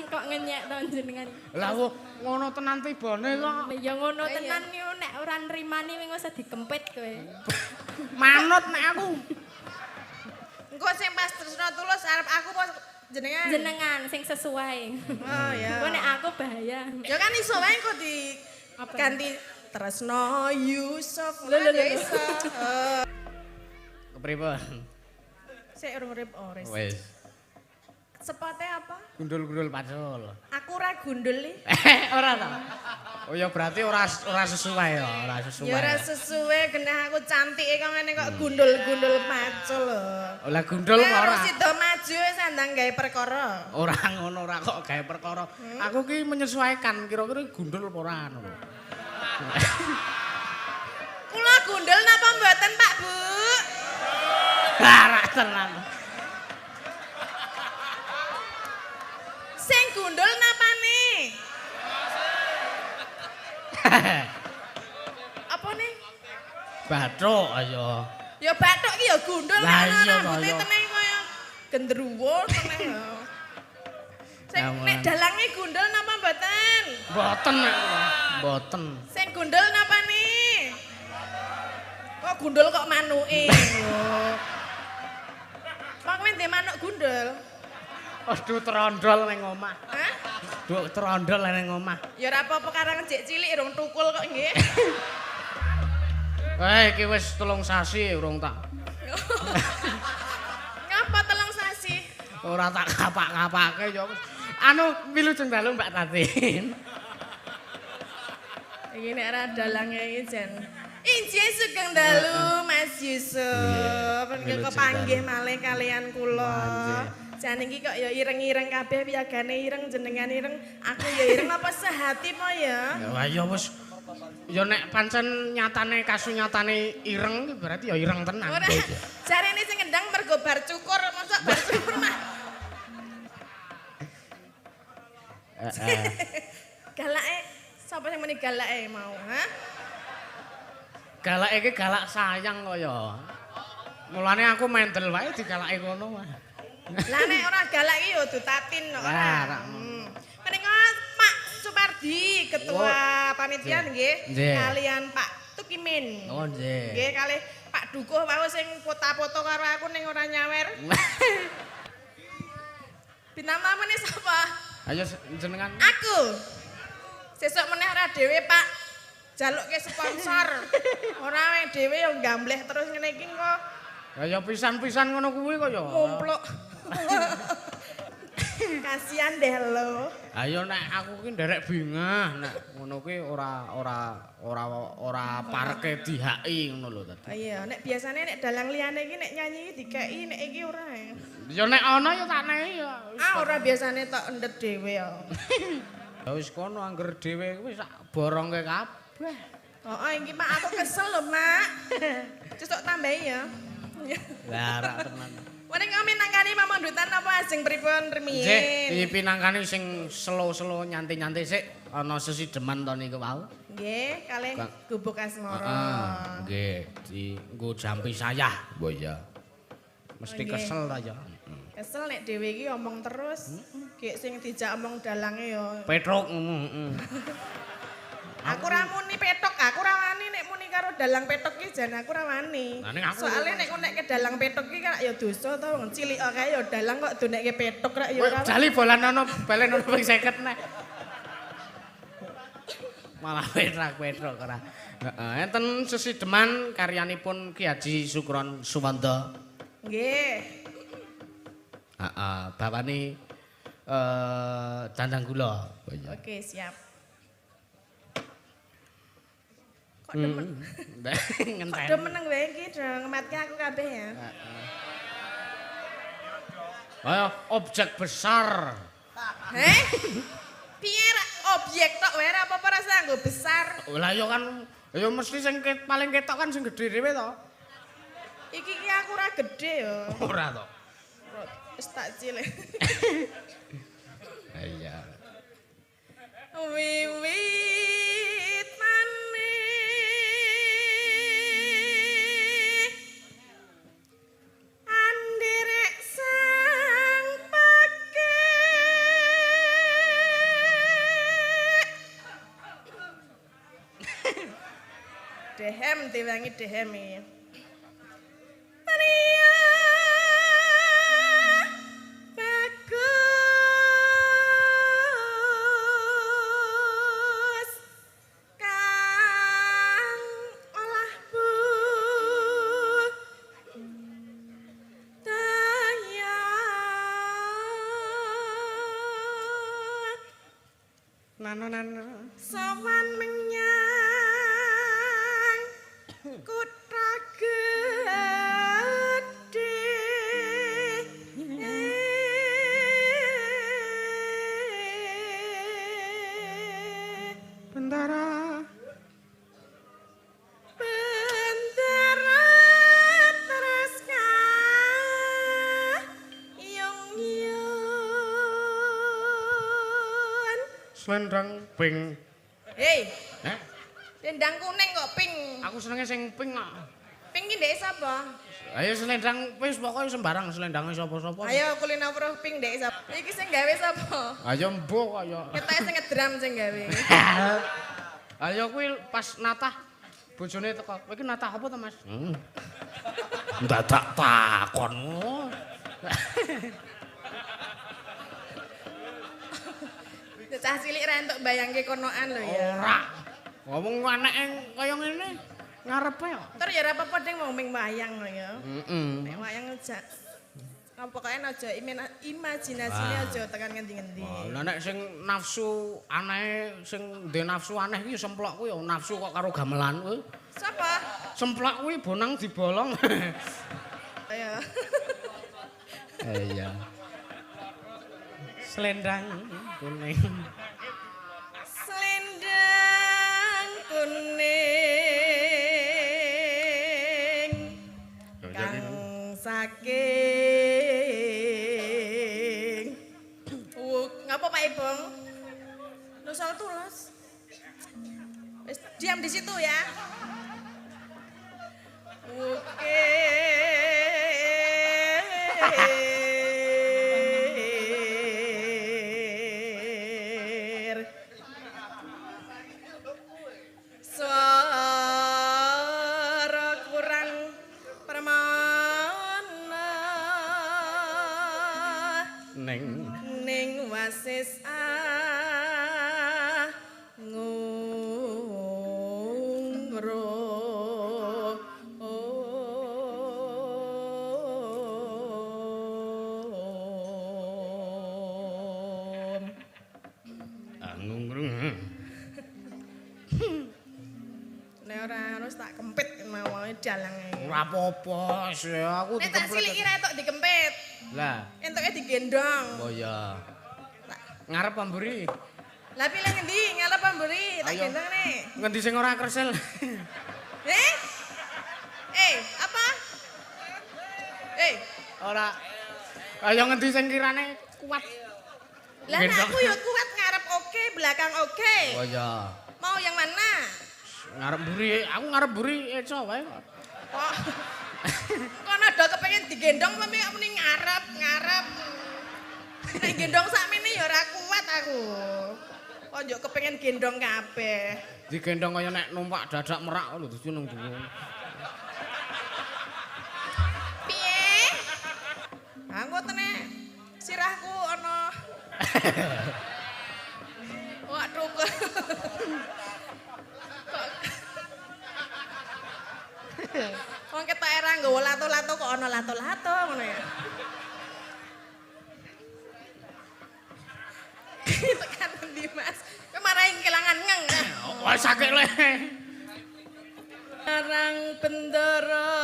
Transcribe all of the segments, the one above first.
Kok ngenyek to jenengan? Lah ngono tenan tibane kok. Ya ngono tenan niku nek ora nrimani wis usah dikempit kowe. Manut nek aku. Engko sing pas Tresno Tulus arep aku apa jenengan? Jenengan sing sesuai. Oh ya. Engko nek aku bahaya. Ya kan iso wae engko di Apa? ganti Tresno Yusuf. Lho, lho, ya lho. iso. Kepripun? Sik urung urip oh wis. Wis. Sepote apa? Gundul-gundul pacul. Aku ora gundul iki. Ora ta? Oh ya berarti ora ora sesuai ya, ora sesuai. Ya ora sesuai genah aku cantik kok ngene kok gundul-gundul pacul lho. Lah gundul kok ora. Ora sida maju wis andang gawe perkara. Ora ngono ora kok gawe perkara. Aku ki menyesuaikan kira-kira gundul apa ora ngono. Kula gundul napa mboten Pak Bu? Ora tenan. Sing gundul napane? Apa nih? Bathuk ayo. Ya bathuk ki ya gundul Lah kan iya to, rambute iya. teneng kaya genderuwo teneng. Ya. Sing Ya, nek dalange gundul napa mboten? Mboten nek kula. Mboten. Sing gundul napane? Kok gundul kok manuke? Kok kowe ndek manuk gundul? Aduh trondol ning omah. Hah? Duh trondol ning omah. Ya ora apa-apa karang jek cilik rong tukul kok nggih. Eh iki wis 3 sasi urung tak. Ngapa 3 sasi? Ora tak kapak-kapake ya wis. Anu wilujeng dalu Mbak Tatin. Iki nek ora dalange iki jan. Injih sugeng dalu Mas Yusuf. Nggih, Niki kepanggih malih kalian kula. Nggih. Jan iki kok ya ireng-ireng kabeh piyagane ireng jenengan ireng, aku ya ireng apa sehati po ya? Ya ya wis. Ya nek pancen nyatane kasunyatane ireng iki berarti ya ireng tenan. Ora. Jarene sing ngendang mergo bar cukur, mosok bar cukur mah. Heeh. Galake sapa sing muni galake mau, ha? Galak iki galak sayang kok ya. Mulane aku mendel wae digalaki ngono wae. Lah nek ora galak iki ya dutatin kok ora. Lah, rak. Menika Pak Supardi, Ketua Panitia nggih, Nggih. kalian Pak Tukimin. Oh nggih. Nggih kalih Pak Dukuh wau sing foto-foto karo aku ning ora nyawer. Bintang tamune sapa? Ayo jenengan. Aku. Sesuk meneh ora dhewe, Pak. Jalukke sponsor. Ora wong dhewe ya gambleh terus ngene iki kok Ya ya pisan-pisan ngono kuwi kok ya. mumpluk. Kasihan deh lo. Ayo nek aku ki nderek bingah nek ngono kuwi ora ora ora ora parke dihaki ngono lho tadi. Oh iya, nek biasane nek dalang liyane iki nek nyanyi iki dikeki nek iki ora ya. Ya nek ana ya tak nehi ya. Ah ora biasane tok endet dhewe ya. Ya wis kono angger dhewe kuwi sak borongke kabeh. Oh, iki Mak aku kesel lho, Mak. Sesuk tambahi ya. Lah rak tenan. Menika minangkani pamundutan apa ajeng pripun rumiyin? Nggih, pinangkani sing slow-slow nyanti-nyanti sik ana sesideman to niku wau. Nggih, kalih Gubuk Asmara. Heeh, nggih, dienggo jampi sayah. Mbok iya. Mesti Oh, nggih. kesel ta ya. Kesel nek dhewe iki omong terus. Gek sing dijak omong dalange ya. Petruk ngono, heeh. Aku ora muni petok, aku ora wani nek muni karo dalang petok iki jan aku ora wani. Lah, ning aku Soale nek nek ke dalang petok iki kan ya dosa to wong cilik kok kae ya dalang kok donekke petok rak ya ora. Jali bolan ono balen ono ping 50 nek. Malah petrak-petruk ora. Heeh, enten sesideman karyanipun Ki Haji Sukron Suwanda. Nggih. Heeh, bawane dandang gula. Oh iya. Oke, siap. Kok demen? Kok Ngenten. demen nang wae iki do ngematke aku kabeh ya. Ayo objek besar. Heh? Piye ra objek tok wae ora apa-apa rasa nggo besar. Lah ya kan ya mesti sing paling ketok kan sing gedhe dhewe to. Iki ki aku ora gedhe ya. Ora to. Wis tak cilik. Iya. Wiwitane anderek sang Dehem diwangi dehem iki. Pria bagus kang olah budaya. Nano nano. Sowan menyang kutha gedhe. Bentara. Bendera terus kayung-yun. Selendang pink. Hei, Eh, selendang kuning kok pink. aku senenge sing pink kok. Pink ki ndek sapa? Ayo selendang wis pokoke sembarang selendange sapa-sapa. Ayo kulino weruh pink ndek sapa? Iki sing gawe sapa? Ayo mbok kaya. Ketoke sing ngedram sing gawe. Ayo kuwi pas natah bojone teko. Kowe iki natah apa to, Mas? Dadak takon. Cah cilik ra entuk bayangke konoan lho ya. Ora. Ngomong aneke kaya ngene ngarepe kok. Tur ya ora apa-apa ding wong ming wayang lho ya. Heeh. Nek wayang aja pokoke aja imajinasine aja tekan ngendi-ngendi. Lah nek sing nafsu aneh, sing ndek nafsu aneh kuwi semplok kuwi ya nafsu kok karo gamelan kuwi. Sapa? Semplok kuwi bonang dibolong. Ayo. Iya. Selendang kuning. Selendang kuning kang saking. Ngapa Pak Ibong? Nusol tulus. Wis diam di situ ya. Oke. Suara kurang permana Ning ning wasis ngungro. Angungrung. Nek ora harus tak kempit mau dalange. Ora apa-apa, aku Nek tak dikempet. cilik ora entuk dikempit. Lah, Entuke digendong. oh iya. Ngarep pamburi. Lah pilih ngendi? Ngarep pamburi, tak Ayo. gendong nih. Ngendi sing ora kresel? Eh? Apa? Ora. Ayo ngendi sing kirane kuat. Lah nek aku ya kuat ngarep oke, belakang oke. Oh iya. Mau yang mana? Ngarep mburi, aku ngarep mburi eco wae kok. Kok kono do kepengin digendong apa kok muni ngarep, ngarep. Nek gendong sakmene ya ora kuat aku. Kok njuk kepengin gendong kabeh. Digendong kaya nek numpak dadak merak lho dadi nang dhuwur. Piye? Aku tene sirahku ana. Waduh. Kok wong ketok era nggawa lato-lato kok ana lato-lato ngono ya. Tekan endi Mas? Kowe marahi kelangan ngeng. Wah sakit le. Arang bendera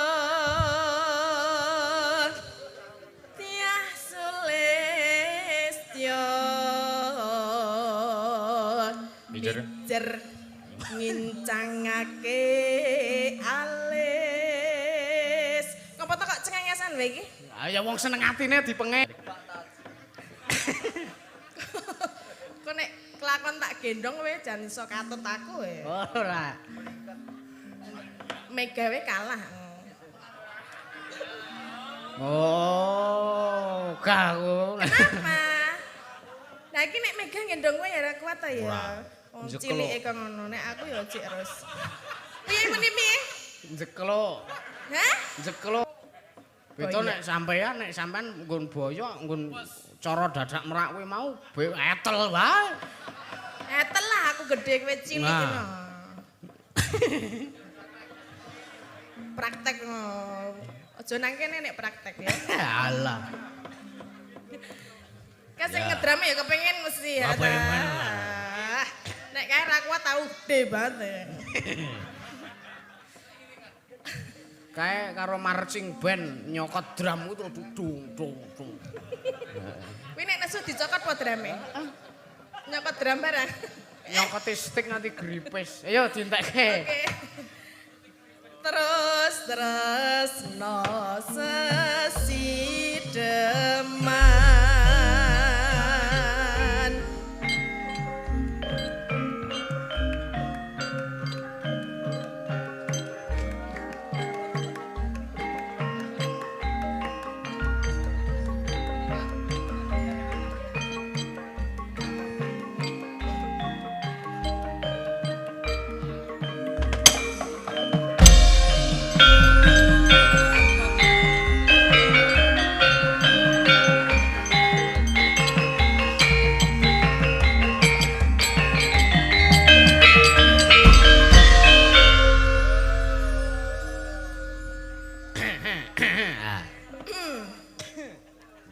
tiah sulistya Mijer. mijer ngincangake alis. Ngopo to kok cengengesan wae iki? Ya wong seneng atine dipengek. Kok nek kelakon tak gendong kowe jan iso katut aku e. Ora. Megawe kalah. Oh, gak aku. Kenapa? Lah iki nek Mega gendong kowe ya ora kuat ta ya. Ora. Wong Njekluk. cilike kok ngono, nek aku ya cik terus. Piye muni piye? Njekluk. Hah? Njekluk. Beda nek sampean nggon boyok, nggon cara dadak merak kuwi mau etel wae. Etel lah aku gede kowe cilik ngono. Praktek ngono. Aja nang kene nek praktek ya. Alah. Kan sing ngedram ya kepengin mesti ya. Nek kae ra kuat tau gede banget ya. Kae karo marching band nyokot drum ku terus dung dung dung. Kuwi nek nesu dicokot apa drame? Nyokot drum barang. Nyokot stick nganti gripis. Ayo dientekke. Oke. Terus tresno sesideman.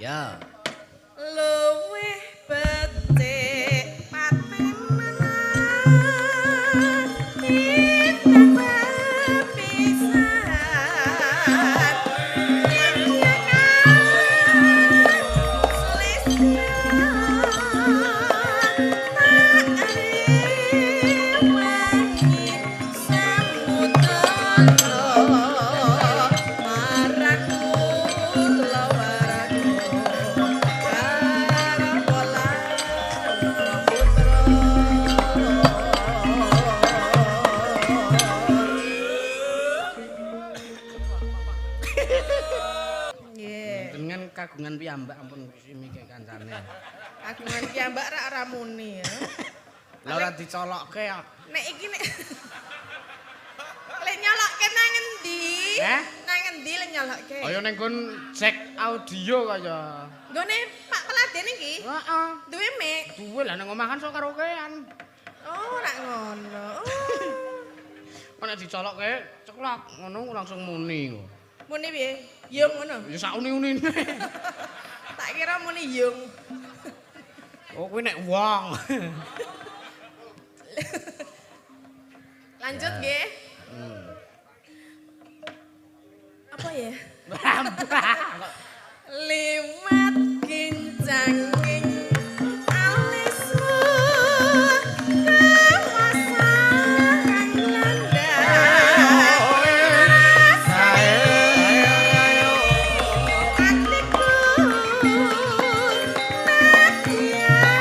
Ya. Luwih becik patenan timbang pisan. Jenengan kagungan piyambak ampun ngresimi kancane. Kagungan piyambak rak ora muni ya. Lah ora dicolokke ya. Nek iki nek le nyolokke nang endi? Nang endi le nyolokke? Ayo ning nggon cek audio kaya. Nggone Pak Peladen iki? Heeh. Duwe mic? Duwe lah nang omah kan sok karaokean. Oh, rak ngono. Oh. Nek dicolokke ceklok ngono langsung muni kok. Muni piye? Yung ngono. Ya sak uni-unine. Tak kira muni yung. Oh, kuwi nek wong. Lanjut nggih. Apa ya? Liwat kincanging alismu kewasang landai. Atiku nadyan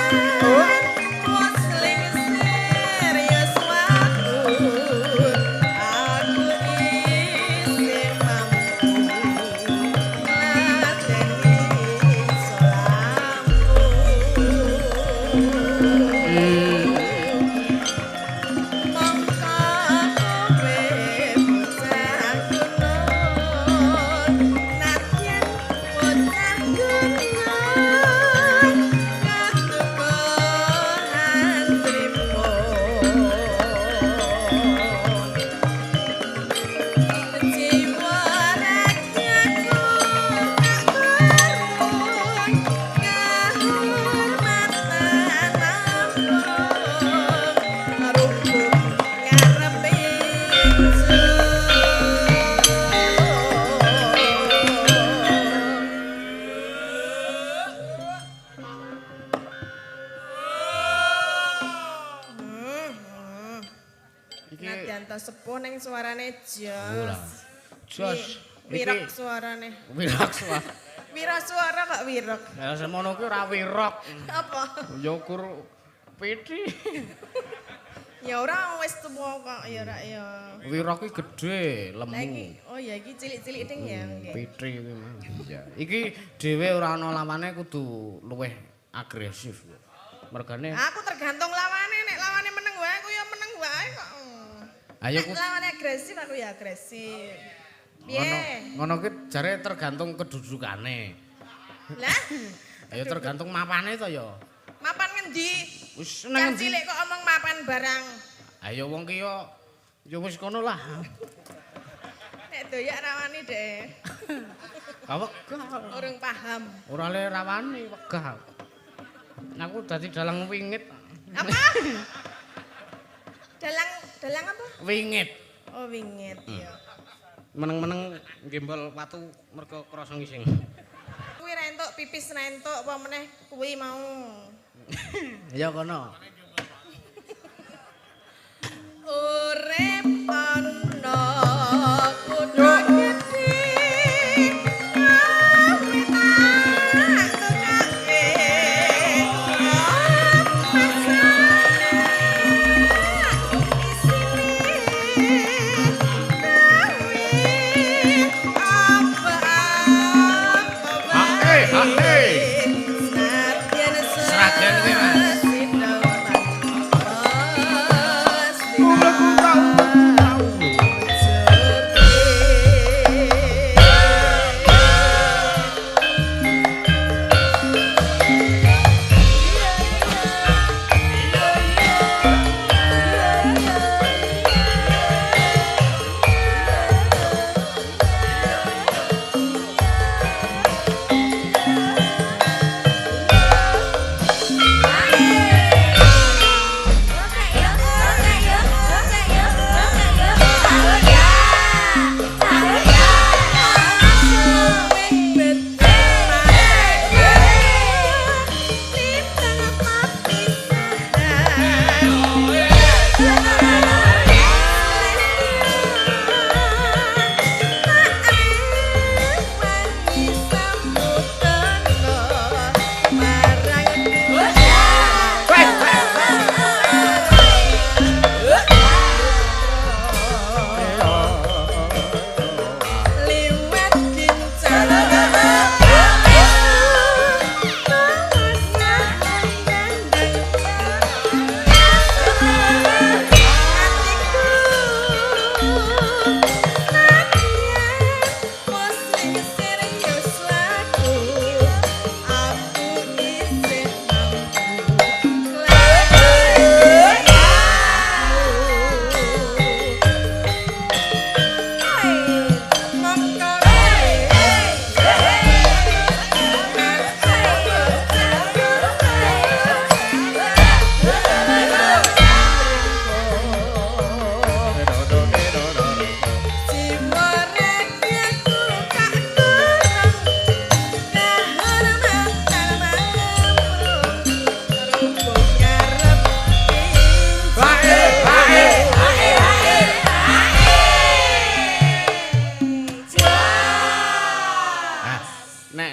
musling serius waktu aku isih mampu ngladeni salamku. Mongko kowe bocah gunung, nadyan bocah gunung, katukohan trimo. Jiwa rakyatku tak kurung, kahormatan ampun, rupuk ngarepe ingsun. Iki Nadyan to sepuh ning suarane jos. Jos. Wirok suarane. Wirok suara. Wira suara kok wirok. Lah semono kuwi ora wirok. Apa? Ya kur piti. Ya ora wis tuwa kok ya ora ya. Wirok kuwi gedhe, Lah iki lemu. oh ya iki cilik-cilik ding ya nggih. Piti kuwi mah. Iya. Iki dhewe ora ana lawane kudu luwih agresif. Mergane Aku tergantung lawane, nek lawane meneng wae aku ya meneng wae kok. Ayo Nek lawane agresif aku ya agresif. Piye? Ngono ki jare tergantung kedudukane. Lah, Ayo tergantung mapane to ya. Mapan ngendi? Wis nang ngendi? Cilik kok omong mapan barang. Ayo wong ki yo ya wis kono lah. Nek doyak rawani deh. Wegah. Urung paham. Ora le rawani wegah. Aku dadi dalang wingit. Apa? Dalang apa? Wingit. Oh, wingit ya. Meneng-meneng gembol watu mergo krasa ngising. Kuwi ra entuk pipis ra entuk apa meneh kuwi mau. Ya kono. Urip ana kutha gedhe.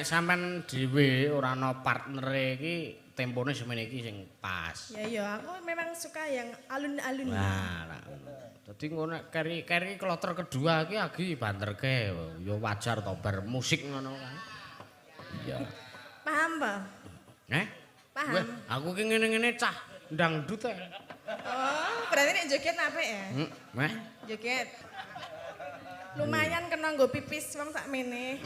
Sampeyan dhewe ora ana partnere iki tempone semene iki sing pas. Ya ya, aku memang suka yang alun-alun. Nah, dadi ngono nek keri kloter kedua iki agi banterke. Ya wajar to bar musik ngono kan. Iya. Paham, Pak? Eh? Paham. Weh, aku ki ngene-ngene cah dangdut e. Oh, berarti nek joget apik ya? Heeh. Joget. Lumayan kena nggo pipis wong sakmene.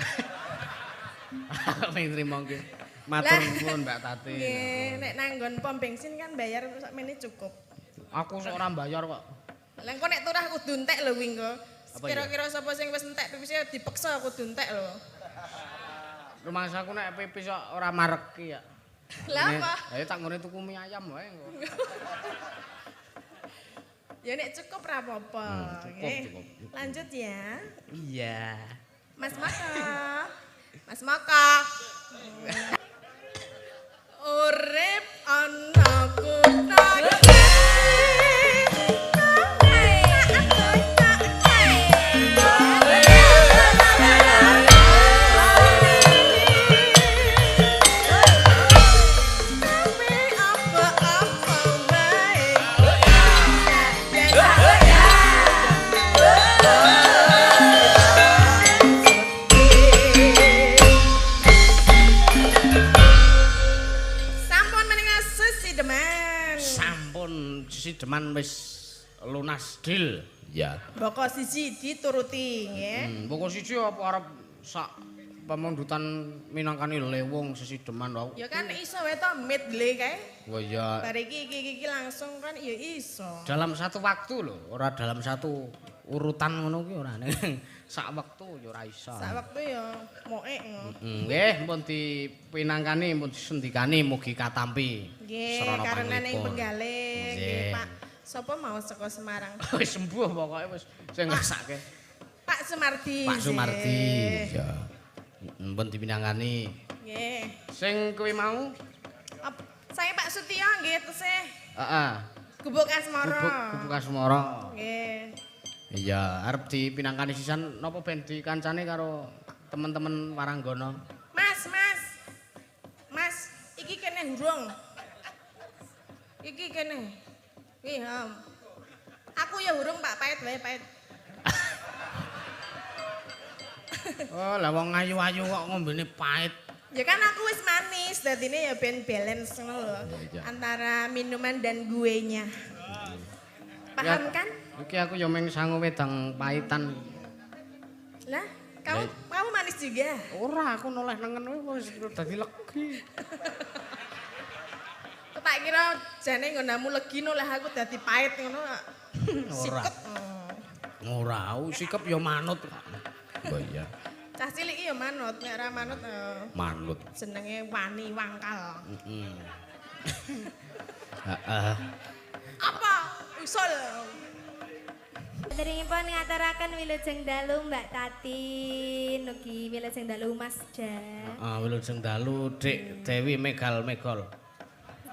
Ning trimo nggih. Matur nuwun Mbak Tati. Nggih, nek nanggon pom bensin kan bayar sakmene cukup. Aku sok ora bayar kok. Lah engko nek turah kudu entek lho kuwi engko. Kira-kira sapa sing wis entek pipise dipeksa kudu entek lho. Rumangsaku nek pipis kok ora mareki ya. Lah apa? Lah tak nggone tuku mie ayam wae engko. Ya nek cukup ra apa-apa. Cukup, cukup. Lanjut ya. Iya. Mas Maka. Mas Maka. Urip ana kutha gedhe. Sideman wis lunas deal. Ya. Boko siji dituruti nggih. Boko siji apa arep sak pemundutan minangkani lewung sesideman wae. Ya kan iso wae to medley kae. Oh iya. Bar iki iki langsung kan ya iso. Dalam satu waktu lho, ora dalam satu urutan ngono kuwi ora. Sak wektu ya ora iso. Sak wektu ya moek. Nggih, pun dipinangkani, pun disendikani mugi katampi. Nggih, karena ning penggalih nggih Pak. Sapa mau saka Semarang? Wis sembuh pokoke wis sing ngrasake. Pak Sumardi. Pak Sumardi. Ya. Pun dipinangkani. Nggih. Sing kuwi mau? Saya Pak Sutio nggih tesih. Heeh. Gubuk Asmara. Gubuk Asmara. Nggih. Iya, arep dipinangkani sisan napa ben dikancane karo temen-temen Waranggana. Mas, Mas. Mas, iki kene hurung. Iki kene. Iki, aku ya hurung Pak, pahit wae, pahit. Oh, lah wong ayu-ayu kok ngombene pahit. Ya kan aku wis manis, dadine ya ben balance ngono lho. Antara minuman dan guenya. Paham kan? Iki aku ya mung sangu wedang pahitan. Lah, kamu manis juga? Ora, aku noleh nengen wis dadi legi. Tak kira jane nggonamu legi noleh aku dadi pahit ngono. Ora. Ora, sikep ya manut. Oh iya. Cah cilik iki ya manut, nek ora manut manut. Jenenge wani wangkal. Heeh. Heeh. Apa? Usul. Saderengipun ngaturaken wilujeng dalu Mbak Tatin, ugi wilujeng dalu Mas Da. Heeh, wilujeng dalu Dik Dewi Megal Megol.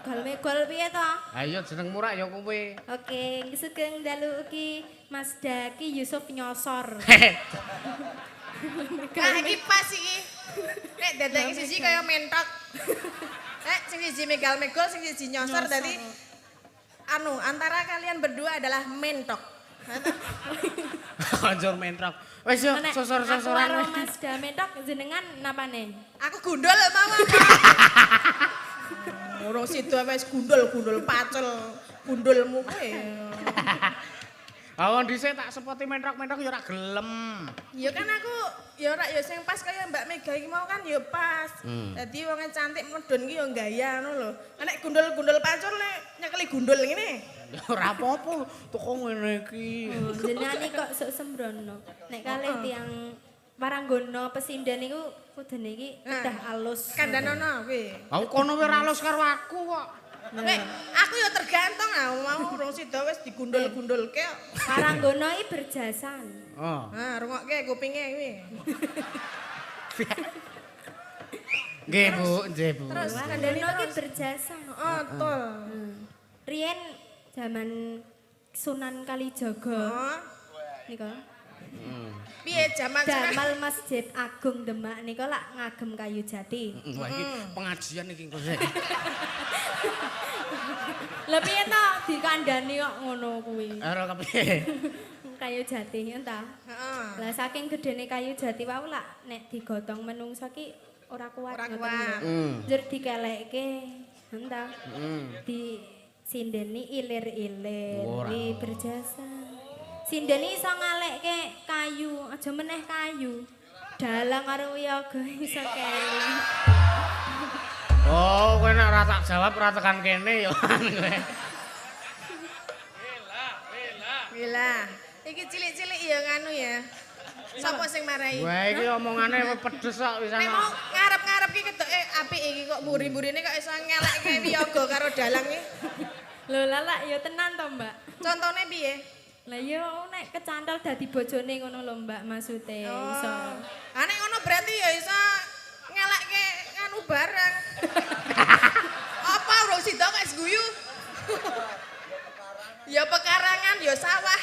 Megol Megol piye to? Ha iya jenengmu rak ya kowe. Oke, sugeng dalu ugi Mas Da ki Yusuf Nyosor. Nah iki pas iki. Nek dadake siji kaya mentok. Nek sing siji Megal Megol, sing siji Nyosor dadi anu antara kalian berdua adalah mentok. Anjur mentok. Wis yo sosor-sosoran. Aku karo Mas Da mentok jenengan napane? Aku gundul mawon. Urung sida wis gundul-gundul pacul. Gundulmu kowe. Awon dhisik tak sepoti mentok-mentok ya ora gelem. Ya kan aku ya ora ya sing pas kaya Mbak Mega iki mau kan ya pas. Dadi wonge cantik medun ki ya gaya ngono lho. Nek gundul-gundul pacul nek nyekeli gundul ngene. Ora apa-apa, teko ngene iki. Jenengan iki kok sok sembrono. Nek kalih tiyang Waranggana pesinden niku kudune iki kedah alus. Kandhanono kuwi. Aku kono ora alus karo aku kok. Nek aku ya tergantung ah mau urung sida wis digundul-gundulke kok. Waranggana iki berjasa. Oh. Nah, rungokke kupinge kuwi. Nggih, Bu, nggih, Bu. Terus Waranggana iki berjasa. Heeh, betul. Riyen jaman Sunan Kalijaga. Heeh. Nika. Piye jaman Damal Masjid Agung Demak nika lak ngagem kayu jati. Wah iki pengajian iki engko sik. Lah piye to dikandani kok ngono kuwi. Ora kepiye. Kayu jati entah. Heeh. Lah saking gedene kayu jati wau lak nek digotong menungso ki ora kuat. Ora kuat. Njur dikelekke entah. Di sindeni ilir-ilir iki berjasa. Sindeni iso ngalekke kayu, aja meneh kayu. Dalang karo wiyaga iso keli. Oh, kowe nek ora tak jawab ora tekan kene ya kowe. Gila. Iki cilik-cilik ya nganu ya. Sapa sing marai? Wah, iki omongane pedes kok wisan. Nek mau ngarep-ngarep iki ketoke apik iki kok mburi-mburine kok iso ngelekke wiyaga karo dalang iki. Lho lha ya tenan to, Mbak. Contone piye? Lah ya nek kecantol dadi bojone ngono lho Mbak maksude iso. Ah nek ngono berarti ya iso ngelekke nganu barang. Apa urung sida kok wis guyu? Ya pekarangan ya sawah.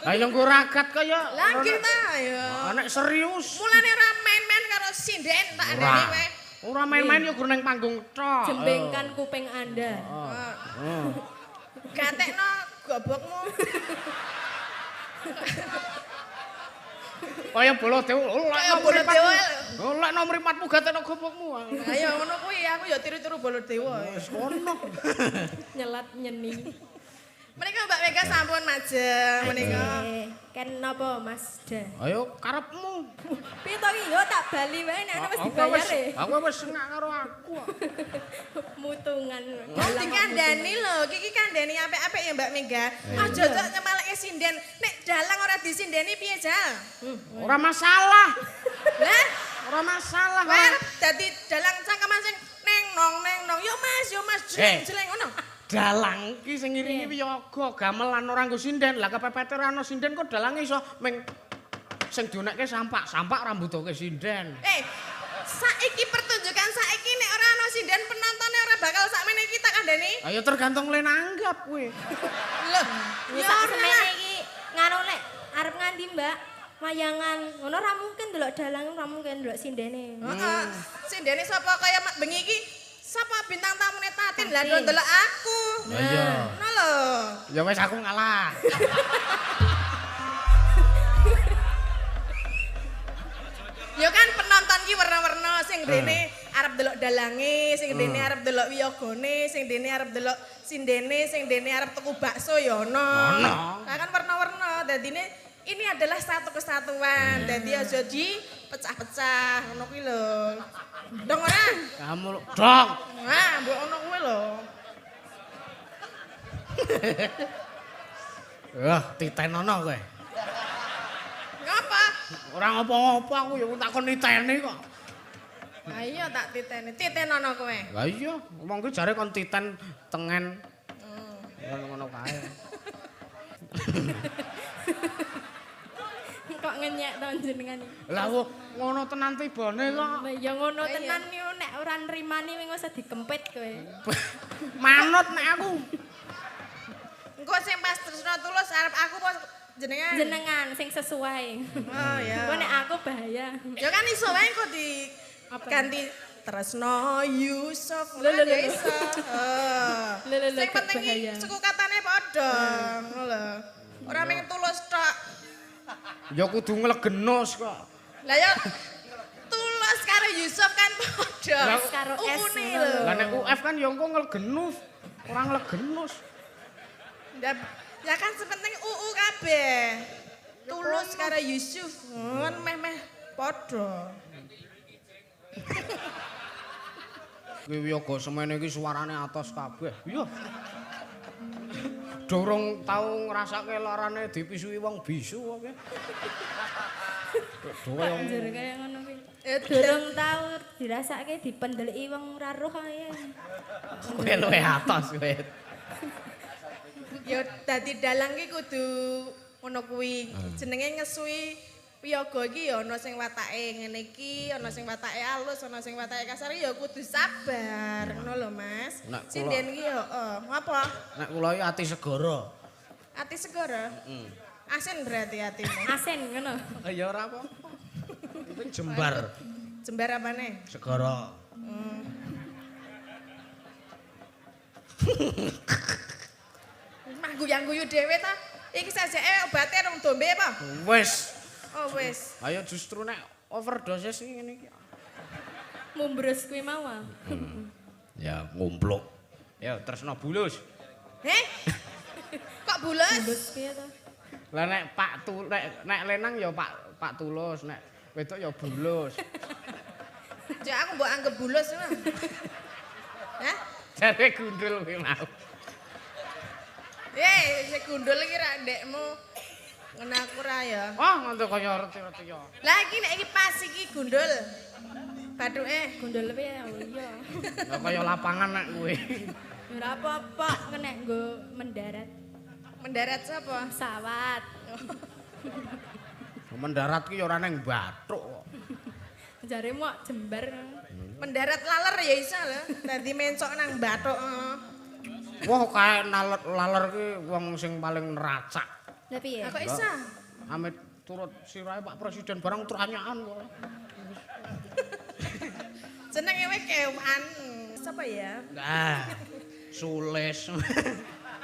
Lah ya nggo ragat kaya. Lah nggih ta ya. Nek serius. Mulane ora main-main karo sinden tak andani kowe. Ora main-main ya gur nang panggung tok. Jembengkan kuping Anda. Heeh. Gatekno gobokmu. Kaya bola dewa, kaya bola dewa. Oleh mripatmu gatekno gobokmu. Ayo ngono kuwi aku ya tiru-tiru bola dewa. Wis kono. Nyelat nyeni. Menika Mbak Mega sampun majeng menika. Ken napa Mas Da? Ayo karepmu. Piye to iki yo tak bali wae nek ana wis dibayar e. Aku wis sengak karo aku. Mutungan. Wong dikandani lho, iki kandhani apik-apik ya Mbak Mega. Aja cok nyemaleke sinden. Nek dalang ora disindeni piye, Jal? Ora masalah. Lah, ora masalah. Kowe arep dadi dalang cangkeman sing neng nong neng nong. Yo Mas, jeleng-jeleng ngono. Dalang ki sing ngiringi wiyaga gamelan ora nggo sinden. Lah kepepete ora ana sinden kok dalange iso ming sing dionekke sampak, sampak ora mbutuhke sinden. Saiki pertunjukan saiki nek ora ana sinden penontonnya ora bakal sakmene iki tak kandhani. Ayo tergantung le nanggap kowe. Lho, ya sak semene iki nganu nek arep nganti Mbak wayangan ngono ora mungkin delok dalang ora mungkin delok sindene. Heeh. Sindene sapa kaya bengi iki? Sapa bintang tamune Tatin lah ndelok aku. Lah iya. Ngono lho. Ya wis aku ngalah. Ya kan penonton ki werna-werna sing dene arep delok dalange, sing dene arep delok wiyogone, sing dene arep delok sindene, sing dene arep tuku bakso ya ono. Lah kan werna-werna dadine ini adalah satu kesatuan. Dadi aja dipecah-pecah ngono kuwi lho. Dong ora? Kamu dong. Nah, mbok ono kuwi lho. Wah, titenono kowe. Ngapa? Ora ngopo-ngopo aku ya takon titeni kok. Lah iya tak titeni. Titenono kowe. Lah iya, wong ki jare kon titen tengen. Ngono-ngono kae. Kok ngenyek to jenengan iki. Lah kok ngono tenan tibane kok. Lah ya ngono tenan niku nek ora nrimani wis usah dikempit kowe. Manut nek aku. Engko sing pas tresno tulus arep aku apa jenengan? Jenengan sing sesuai. Oh ya. Engko nek aku bahaya. Ya kan iso wae engko diganti Tresno Yusuf. Lho lho iso. Sing penting suku katane padha ngono lho. Ora mung tulus tok. Ya kudu nglegenos kok. Lah ya tulus karo Yusuf kan padha. Karo S. Lah nek UF kan ya engko nglegenus, ora nglegenus. Ya kan sepenting UU kabeh. Tulus karo Yusuf kan meh-meh padha. Kuwi wiyaga semene iki suarane atos kabeh. Iya. Durung tau ngrasake larane dipisuhi wong bisu kok. Kok njur kaya ngono kuwi. Durung tau dirasake dipendeliki wong ora roh kaya. Kowe luwih atos kowe. Ya dadi dalang ki kudu ngono kuwi. Jenenge ngesuhi wiyaga iki ya ana sing watake ngene iki, ana sing watake alus, ana sing watake kasar ya kudu sabar ngono lho Mas. Sinden iki ya heeh. Ngapa? Nek kula iki ati segara. Ati segara? Heeh. Asin berarti atimu. Asin ngono. Ya ora apa-apa. Penting jembar. Jembar apane? Segara. Mah guyang-guyu dhewe ta. Iki sajake obate rong dombe apa? Wis. Oh wis. Ayo justru nek overdosis iki ngene iki. Mumbrus kuwi mau. Ya ngumpluk. Ya Tresno Bulus. Heh? Kok bulus? Bulus piye to? Lah nek Pak Tu nek lenang ya Pak Tulus, nek wedok ya Bulus. Ya aku mbok anggap bulus ngono. Hah? Jare gundul kuwi mau. Sing gundul iki ra ndekmu. Ngono aku ra ya. Wah, nganti kaya reti-reti ya. Lah iki nek iki pas iki gundul. Bathuke gundul piye ya? Iya. Lah kaya lapangan nek kuwi. Ora apa-apa, nek nggo mendarat. Mendarat sapa? Pesawat. Mendarat ki ya ora ning bathuk kok. Jare mok jembar. Mendarat laler ya iso lho. Dadi mencok nang bathuk. Wah, kae laler ki wong sing paling neracak. Lah piye? Kok iso? Amit turut sirahe Pak Presiden barang tranyaan kok. Jenenge wis kewan. Sapa ya? Nah, Sulis.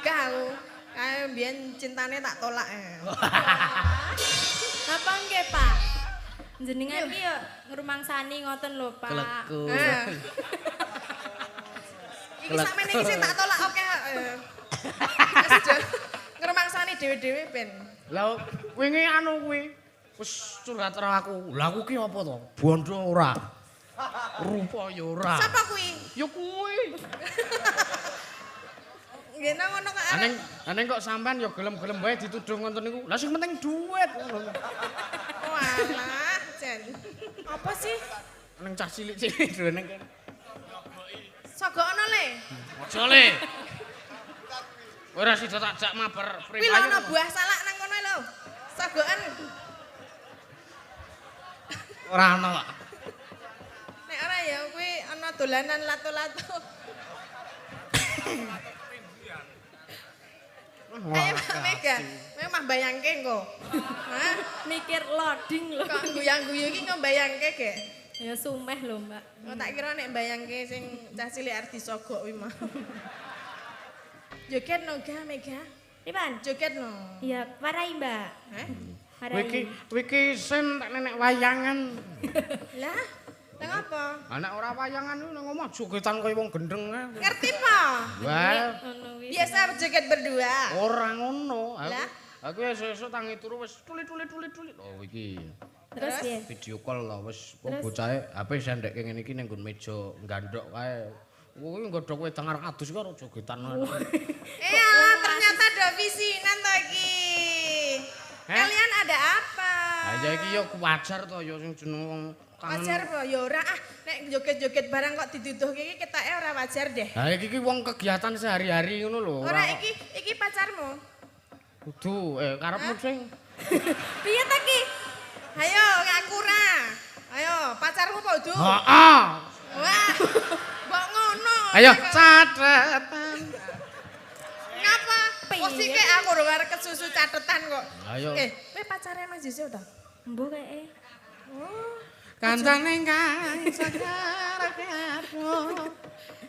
Gak aku. Kae mbiyen cintane tak tolak. Napa nggih, Pak? Jenengan iki yo ngrumangsani ngoten lho, Pak. Kleku. Iki sampeyan iki sing tak tolak oke. dhewe-dhewe ben. Lah wingi anu kuwi wis curhat karo aku. Lah aku ki apa to? Bondo ora. Rupa ya ora. Sapa kuwi? Ya kuwi. Nggih nang ngono kok arep. Aneng aneng kok sampean ya gelem-gelem wae dituduh ngoten niku. Lah sing penting duit. Walah, Jen. Apa sih? Neng cah cilik-cilik dhewe neng kene. Sogokno le. Aja le. Ora sida tak jak mabar Kuwi lho ana buah salak nang kono lho. Sogokan. Ora ana, Pak. Nek ora ya kuwi ana dolanan lato-lato. Ayo Mbak Mega, kowe mah bayangke engko. Hah? Mikir loading lho. Kok guyang-guyu iki kok bayangke gek? Ya sumeh lho, Mbak. Kok tak kira nek bayangke sing cah cilik arep disogok kuwi mah. Joget no ga Mega? Ipan? Joget no. Iya, warai, Mbak. Hah? Warai. Wiki wiki sen tak nenek wayangan. Lah, lah ngapa? Anak ora wayangan kuwi nang omah jogetan kaya wong gendeng kae. Ngerti po? Wah, Ngono kuwi. Biasa joget berdua. ora ngono. Aku Lah? aku esuk-esuk tangi turu wis tuli tuli tuli tuli. Oh iki Terus piye? video call lah wis kok Terus? bocahe HP sendekke ngene iki ning nggon meja nggandhok kae. Kuwi nggodhok wedang arep adus karo jogetan. Eh alah, ternyata ada visinan to iki. Heh? Kalian ada apa? Ha ya iki ya wajar to ya sing jeneng wong kangen. Wajar po? Ya ora ah, nek joget-joget barang kok dituduhke iki ketoke ora wajar deh. Ha iki ki wong kegiatan sehari-hari ngono lho. Ora iki iki pacarmu. Kudu karepmu sing Piye ta ki? Ayo ngaku ra. Ayo, pacarmu apa udu? Heeh. Wah. Mbok ngono. Ayo catetan. Ngapa? Piye? Kok sih kek aku ora arep kesusu catetan kok. Ayo. Eh, kowe pacare Mas Yusuf ta? Mbok keke. Oh. Kancane kang sakar-karo.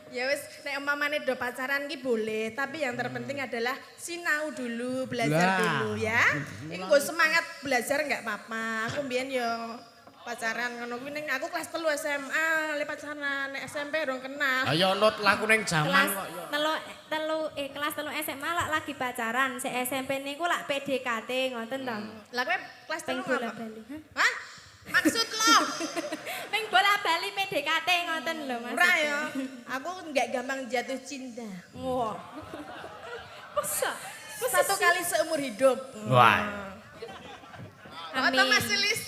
Ya wis, nek umpamane do pacaran ki boleh, tapi yang terpenting adalah sinau dulu, belajar Lah. dulu ya. Iki nggo semangat belajar nggak apa-apa. Aku mbiyen yo pacaran ngono kuwi ning aku kelas 3 SMA, le pacaran nek SMP rong kenal. Ayo nut laku ning jaman Kelas kok ya. telu telu eh kelas telu SMA lak lagi pacaran, se SMP niku lak PDKT ngoten to. Lah kowe kelas Ping 3 ngapa? bola-bali. Hah? Hah? Maksud lo? Ping bola-bali PDKT ngoten lho Mas. Ora ya. Aku nggak gampang jatuh cinta. Wah. Masa? Masa Satu sih? kali seumur hidup. Wah. Atau Amin. Mas Lilis?